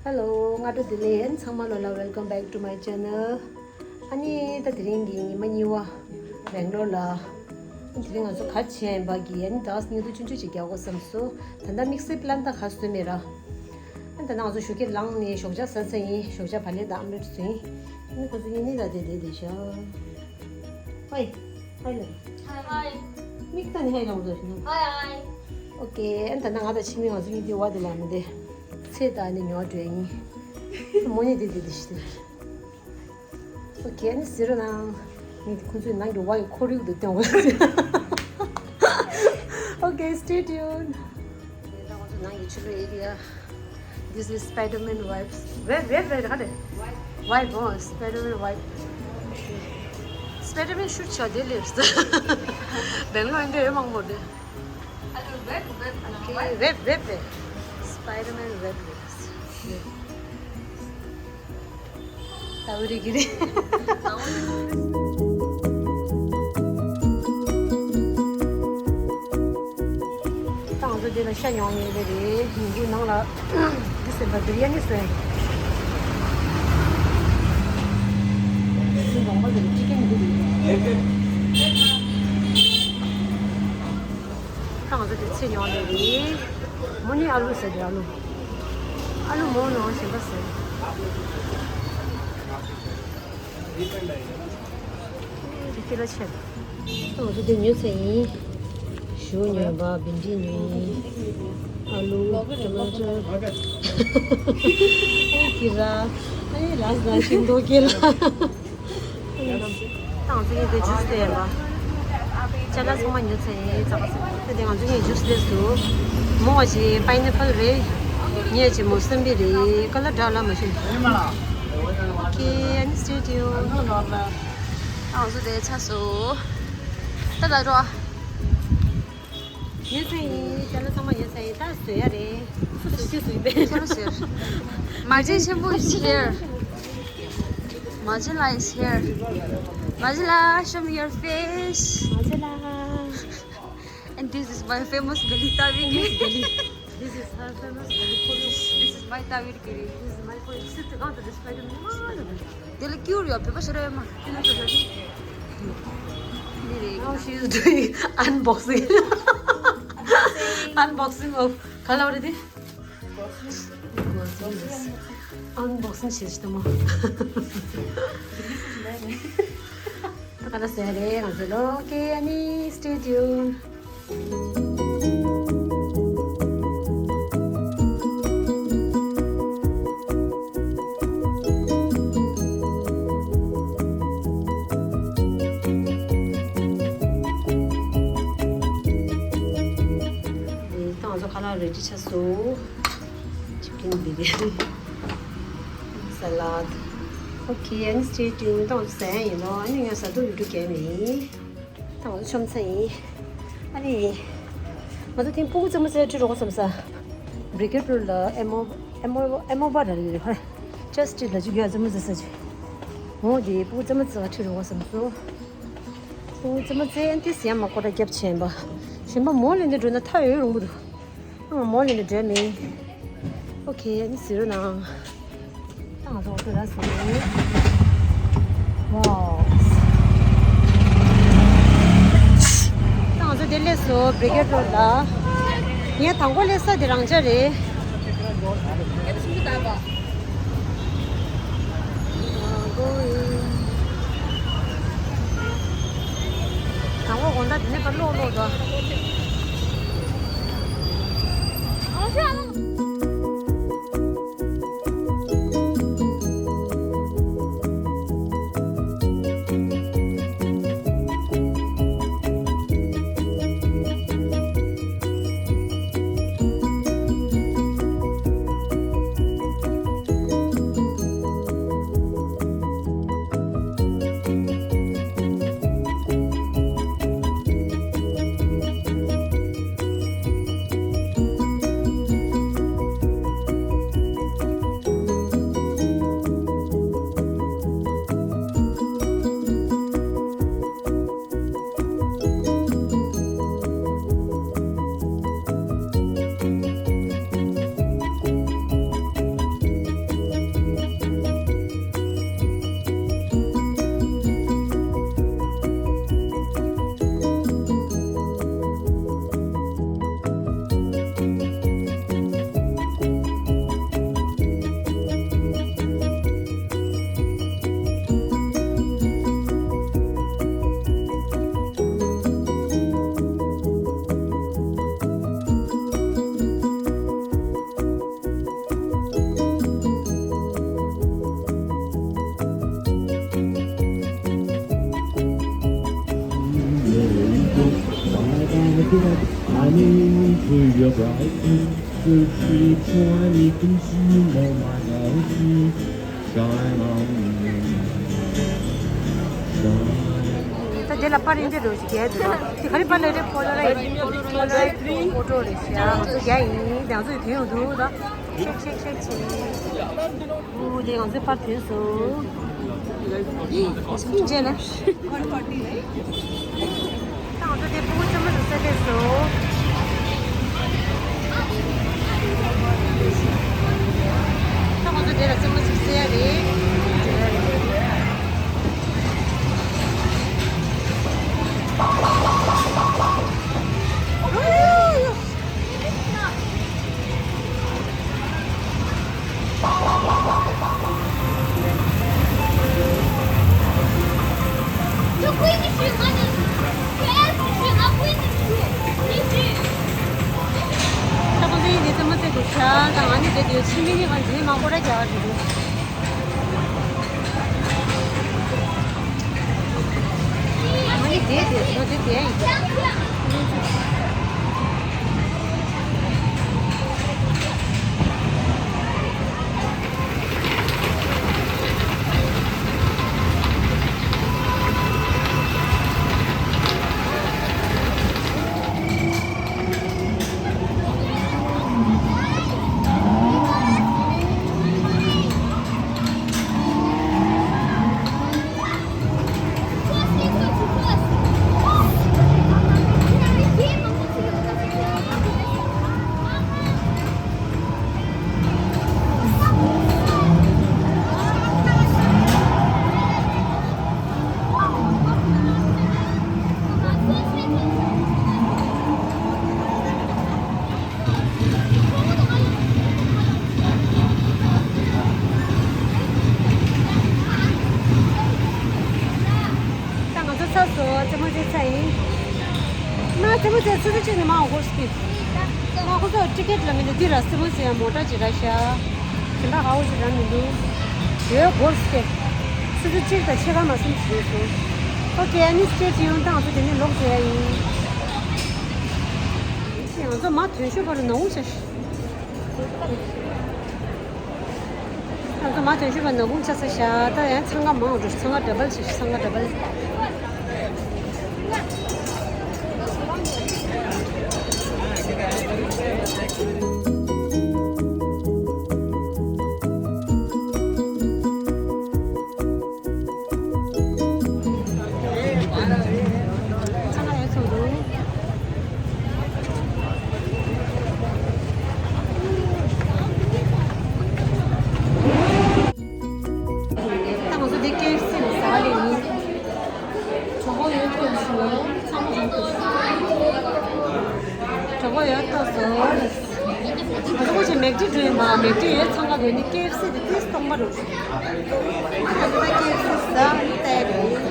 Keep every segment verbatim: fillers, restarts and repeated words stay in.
Hello, སྔ་དྲོ་བདེ་ལེགས། ཚང་མ་ལོ་ལ་welcome back to my channel. ཨ་ནི་ད་དེ་རིང་གི་ཉི་མ་གཉིས་པ་བེང་ལོར་ལ། ཨ་ནི་དེ་རིང་ང་ཚོ་ག་རེ་བྱས་ཡིན་པ་གི། ཨ་ནི་ད་སྙིང་བསྡུས་ཆུང་ཆུང་ཞིག་རྒྱག་དགོས་བསམ་སོང་། ད་ལྟ་དམིགས་བསལ་པི་ལན་ད་ག་བཟོས་མེད་ར། ཨ་ནི་ད་ལྟ་ང་ཚོ་ཞོགས་ཀས་ལངས་ནས་ཞོགས་ཇ་ཟ་ཚར་ཡིན། ཞོགས་ཇ་བག་ལེབ་དང་ཨམ་ལེ་ཊི་བཟོས་ཡིན། ཨ་ནི་ཁོ་ཚོ་གཉིས་གཉིས་ད་དེ་དེ་དེ་ཤ། ཧོའི། ཧའི་ལ། ཧའི། མིག་ལྟ་ནས་ཧའི་ལབ་དགོས་ཤིང་། ཧའི་ཧའི། ཨོ་ཀེ། ཨ་ནི་ད་ལྟ་ང་དང་ཆི་མི་ང་ཚོ་གཉིས་དེ་བ་དེ་ལ་མི་བདེ། ཚེ་ད་ནི་ཉོ་འགྲོ་ཡིན། མོ་ནི་དེ་དེ་དེ་ཤི་དེ། ཨོ་ཀེ། ཨ་ནི་ཟེར་རོ་ན། ངས་ཁོ་ཚོའི་ནང་གི་བ་ཡི་ཁོར་ཡུག་དེ་སྟོན་དགོས། ཨོ་ཀེ། Stay tuned. ད་ང་ཚོ་ནང་གི་ཕྱི་ལོགས་ཨེ་རི་ཡ། This is Spider-Man wipe. Wipe, wipe, wipe. ག་རེ། Wipe. Oh, Spider-Man wipe. Spider-Man shoot ཆ་དེ་ལེབས། བེང་ལོར་འདི་ཡོད་མང་པོ་རེད། ཨ་ལོ། Wipe, wipe. Okay, wipe, wipe, wipe. Spider-Man wipe རེད། ད་འུ་རེ་གི་རེད། ད་ང་ཚོ་འདི་ལ་ཤ་ཉོ་ཡིན་པ་རེད། ཉིན་གུང་ནང་ལ་འདི་ཟེར་བ་བིར་ཡ་ནི་ཟེར། འདི་ལོང་པ་ཟེར་ཅི་ཀན་འདི་རེད། ད་ང་ཚོ་འདི་ཚེ་ཉོ་ཡིན་པ་རེད། མོ་ནི་ཨ་ལུ་ཟེར་རེད། ཨ་ལུ། ཨ་ལུ་མོ་ནོ་གཞན་པ་ཟེར། རི་སྐྱེས་ལ་ཆད། ང་ཚོ་འདི་ཉོས་ཚར་ཡིན། ཞོ་ཉོས་པ། བིན་ཌི་ཉོས་ཡིན། ཨ་ལུ། ཊ་མ་ཊར། ཨེ་ཀི་ར། ཨེ་ར་ཟ་ཤིང་ཏོག་ཀེ་ལ། ང་ཚོ་གཉིས་དེ་ཇུས་ལེན་པ། ཅ་ལག་ཚང་མ་ཉོས་ཚར་ཡིན། ཚ་བ་ཚ་བ་དེ་ང་ཚོ་གཉིས་ཇུས་ལེན་སུ། མོ་བ་ཞིག་པའི་ནེ་པལ་རེད། ངས་ཅིག་མོ་སམ་བི་རེད། ཀ་ལར་འདྲ་ལ་མ་ཤེས། ཨོ་ཀེ། ཨ་ནི་stay tuned. ང་ཚོ་དེ་ཆགས་སོ། ད་ད་འགྲོ། ཉོས་ཚར་ཡིན། ཅ་ལག་ཚང་མ་ཉོས་ཚར་ཡིན། ད་བཟོ་ཡ་རེད། སུ་བཟོ་རྒྱུ་བཟོ་ཡིན་པས། ཁྱོད་ལ་ཟེར། མ་བྱན་ཆེན་པོ་is here. མ་བྱན་ལ་is here. མ་བྱན་ལ། Show me your face. མ་བྱན་ལ། And this is my famous ག་ལི་ཏ་བི་གི། This is her famous ག་ལི་ཏ་བི། This is my ཏ་བི་གི་རེད། This is my friend. སི་ཏི་གང་དུ་དེ་སྤེ་ར་མན་ལ། དེ་ལ་ཀྱུར་ཡོད། བོད་པ་ཤི་ར་ཡོད་མ། ཀྱུར་ཡོད་པ་ཤི་ར་ཡོད། Now she is doing unboxing. Unboxing of ག་ལ་བ་རེད་དེ། Unboxing བྱེད་ཤི་ད་མོ། ད་ག་ལ་ཟེར་རེད་ང་ཚོ་ལོ། ཨོ་ཀེ། ཨ་ནི་stay tuned. ད་ང་ཚོ་ཁ་ལག་རེ་ཌི་ཆགས་སོང་། Chicken biryani, salad. ཨོ་ཀེ། ཨ་ནི་stay tuned. ད་ང་ཚོ་ཟ་ཡ་ཡིན་ནོ། ཨ་ནི་ངས་ཟ་འདུག་ཡུ་ཊུབ་རྒྱག་མེད་ཡིན། ད་ང་ཚོ་ཆོམ་ཚ་ཡིན། ཨ་ནི་ང་ཚོ་དེང་སྤུ་གུ་རྩེད་མོ་རྩེ་ཁྲིད་རོགས་བསམ་ས། Brigade Road ལ་ཨེ་མོ་ཨེ་མོ་ཨེ་མོ་པ་ར་རེད། ཧ། Church Street ལ་ཅིག་ཡོད། རྩེད་མོ་རྩེ་ས་ཅིག་འོ་དེ་སྤུ་གུ་རྩེད་མོ་རྩེ་བ་ཁྲིད་རོགས་བསམ་སོང་། སྤུ་གུ་རྩེད་མོ་རྩེ་ཨན་ཏི་སི་ཡ་མ་ཀོ་ར་རྒྱབ་ཆེན་པ། གཞན་པ་མོ་ལེན་དུ་འགྲོ་ན་ཐག་ཡོད་རུང་པོ་འདུག་ཨང་། མོ་ལེན་དུ་འགྲོ་མེད། ཨོ་ཀེ། ཨ་ནི་ཟེར་རོ་ནང་། ད་ང་ཚོ་ཨོ་ཏོ་ར་སོང་། ཝའོ། ད་ང་ཚོ་དེ་སླེབས་སོང་། Brigade Road ལ། ངས་དང་པོ་སླེབས་ས་དེ་རང་འཇགས་རེད། དང་པོ་དགོང་དག་དེ་ནས་ཕར་ལོག་ལོག་དང་། Honey, to your bright, so she try me consume all my galaxy. Shine on me, shine. ད་དེ་ལ་པར་ཡིན་དེ་རོ་ཞིག་རྒྱག་འདུག་དེ་ག་རེ་པར་ལ་རེ་ཕོ་ལ་རེ་ཕོ་ལ་རེ་ཕོ་ཊོ་རེ་ཤག་ང་ཚོ་རྒྱག་ཡིན། ང་ཚོ་ཡི་དེ་ཡོང་འདུག་ད་ཤེག་ཤེག་ཤེག་བྱས། འོ་དེ་ང་ཚོའི་པར་ཐོན་སོང་། ཅི་བྱས་ན། ད་ང་ཚོ་དེ་ཕྲུ་གུ་རྩེད་མོ་ཞིག་རྩེ་སླེབས་སོང་། ད་ང་ཚོ་དེ་ལ་རྩེད་མོ་ཞིག་རྩེ་ཡ་རེད། ད་ཁོང་ཚོ་ཡིན་དེ་རྩེད་མོ་རྩེ་དགོས་ཤག་ད་ང་ནི་དེ་དུས་ཕྱི་མི་གཉིས་ཀ་འཛིན་མ་ཁོ་ར་རྒྱག་རེད། ང་ནི་དེ་དེ་ཚོ་དེ་དེ་ཡིན། ད་ང་ཚོ་ཚར་སོང་། རྩེད་མོ་རྩེ་ཚར་ཡིན། མ་རྩེད་མོ་རྩེ་ཆུ་ཚོད་གཅིག་ནས་མ་འོང་སྐོར་སྐྱིད། མ་ཁོ་ཚོ་ཊི་ཀེ་ཊི་ལ་མི་འདུག་འདི་ར་རྩེད་མོ་རྩེ་ཡ་མོ་ཊ་ཅིག་ར་ཤག་དེ་འདྲ་ཧ་གོ་ཅིག་ར་མི་འདུག་ཡོད་སྐོར་སྐྱིད། ཆུ་ཚོད་གཅིག་དང་ཕྱེད་ཀ་མ་ཟིན་ཞིག་སོང་། ཨོ་ཀེ། ཨ་ནི་སི་ཊེ་ཊི་ཡུན་ཌི། ད་ང་ཚོ་དེ་ནས་ལོག་འགྲོ་ཡ་ཡིན། ང་ཚོ་མ་ཐོན་ཤོར་བ་རུ་ནང་འོང་ཤག་ང་ཚོ་མ་ཐོན་ཤོར་བ་ནང་འོང་ཆགས་ས་ཤག་ད་ཡང་འཚང་ཁ་མང་འགྲོ། འཚང་ཁ་ཌ་བལ་ཞིག་འཚང་ཁ་ཌ་བལ། ད་ང་ཚོ་འདི་ཀེ་ཨེཕ་སི་ནས་ཟ་བ་ལས་ཡིན། གྲོད་ཁོག་ཡོད་ཐོག་སོང་། གྲོད་ཁོག་ཡོད་ཐོག་སོང་། ང་ཚོ་ཁོ་ཆེ་མེག་ཌི་འགྲོ་ཡིན་པ། མེག་ཌི་ཡོད་ཚང་ག་དགོས་ནི། ཀེ་ཨེཕ་སི་དེ་ཏིས་སྟོང་པ་རུ། ང་ཚོ་ད་ཀེ་ཨེཕ་སི་ཟ་ནི་ལྟ་ཡ་རེད།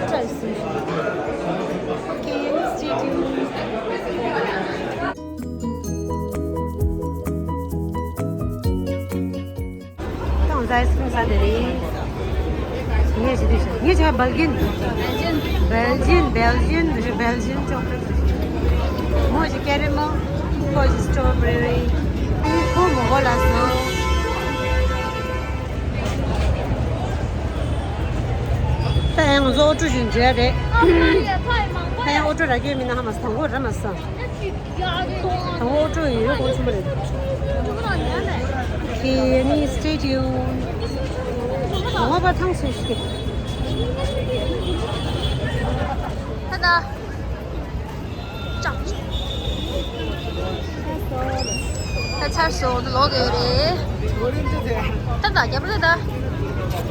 Try soon. Okay, stay tuned. ད་ང་ཚོ་ཨའི་སི་ཀྲིམ་ཟ་དེ་རེད། ངས་བྱེད་དུས་ཤག་ངས་བྱས་པ་སྦལ་ཇན། སྦལ་ཇན། སྦལ་ཇན་རེད། སྦལ་ཇན་ཅོག་ལེ་ཊི། མོ་ཞིག་ཀེ་རེ་མལ། ཁོ་ཞིག་སི་ཊོ་བེ་རི། ཁོ་མོ་གོ་ལ་སོང་། ད་ཡང་ང་ཚོ་ཨོ་ཊོ་ཞིག་འཇལ་རེད། ད་ཡང་ཨོ་ཊོ་རག་གི་མིན་ན་ཧ་མ་སོང་། དང་པོ་ར་མ་སོང་། དང་པོ་ཨོ་ཊོ་ཡོད་གོང་ཆུང་པ་རེད། Okay, any stay tuned. ངོ་པ་ཐང་སུ་ཞིག་ད་ད། ད་ཚར་སོང་། ད་ལོག་དགོས་རེད། ད་ད་རྒྱབ་རེད་ད།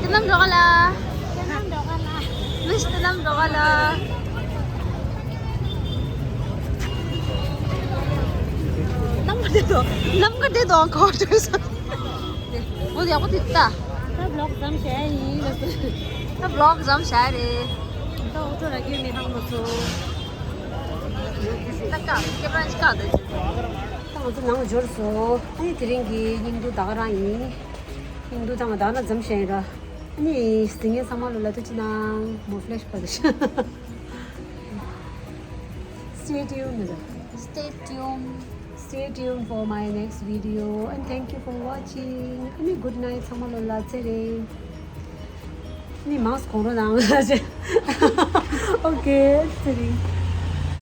དེ་ནམ་འགྲོ་ག་ལ། དེ་ནམ་འགྲོ་ག་ལ། མི་ཤི་དེ་ནམ་འགྲོ་ག་ལ། ནམ་ག་དེ་དོ། ནམ་ག་དེ་དོ་གོ་ཏོ་སོ། འོ་དེ་ཡག་པོ་དེ་ད། ད་བི་ལོག་ཙམ་བྱས་ཡིན་ལ་སོ། ད་བི་ལོག་ཙམ་བྱས་རེད། ད་ཨོ་ཊོ་རག་གི་མི་ཧང་མ་སོང་། ད་ཀ་ཀེ་མ་ར་ཅི་ཀ་དེ། ད་ང་ཚོ་ནང་འབྱོར་སོང་། ཨ་ནི་དེ་རིང་གི་སྙིང་སྡུག་ད་ག་རང་ཡིན། སྙིང་སྡུག་ད་ང་ད་ན་འཛོམས་ཤེས་ར། ཨ་ནི་སི་ངན་ཚང་མ་ལོ་ལ་ཐུགས་ཆེ་གནང་། མོ་ཕི་ལེ་ཤི་པ་དེ་ཤ། Stay tuned. Stay tuned. Stay tuned for my next video and thank you for watching. ཨ་ནི་good night. ཚང་མ་ལོ་ལ་ཚེ་རིང་། ཨ་ནི་མང་སུ་གོང་རོ་ནང་། Okay, ཚེ་རིང་།